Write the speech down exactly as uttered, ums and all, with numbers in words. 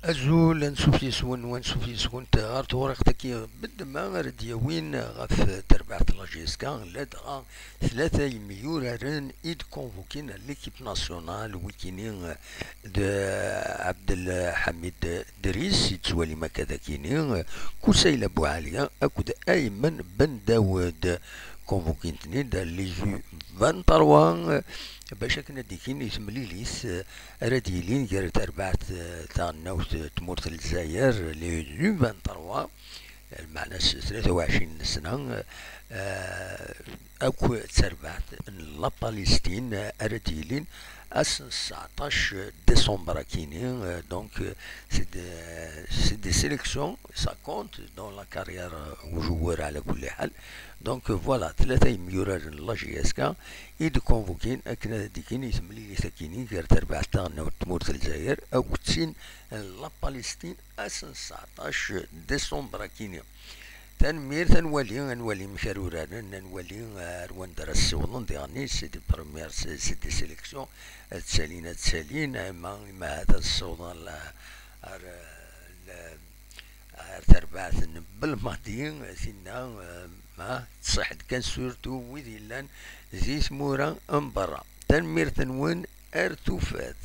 Azul, ansuf yes-wen, wansuf yes-went ɣer tewriqt-agi n ddemma ara d-yawin ɣef terbaɛt n la J S K, ladɣa tlata yemyuraren i d-convoquin l'équipe nationale, wikini d Abdelhamid Dris, i tettwalim akka dagini, Koussaïla Boualia akked Aymen Ben Daoud. Convoquin-ten-id les U vingt-trois, bac akken ad d-ikin i temlilit ara d-yilin gar terbaɛt, eh, taɣelnawt, eh, tmurt n Lezzayer, les U vingt-trois, lmeɛna s tlata u ɛecrin n ssna, eh, akk d terbaɛt n la Palestine, eh, ara d-yilin ass n tseɛṭac décembre akini, eh, donc, eh, c'est des, c'est des sélections, ça compte dans la carrière, eh, n ujewwur ɛla kulli ḥal. Donc, voilà, tlata yemyuraren n la J S K i d-convoquin akken ad d-ikin i temlilit akini gar terbaɛt taɣelnawt n tmurt n Lezzayer akked tin n la Palestine ass n tseɛṭac décembre akini. Tanemmirt, ad nwali, ad nwali amek ara uraren, ad nwali ar wanda ara ssiwḍen diɣen, c'est des premières, c'est, c'est des sélections, ad ttalin, ad ttalin, ama, ima ahat ad ssiwḍen la, ar, la, ar terbaɛt n Belmadi, tinna, eh, ma tṣiḥ-d kan, surtout wid yellan di tmura n berra. Tanemmirt-nwen, ar tufat.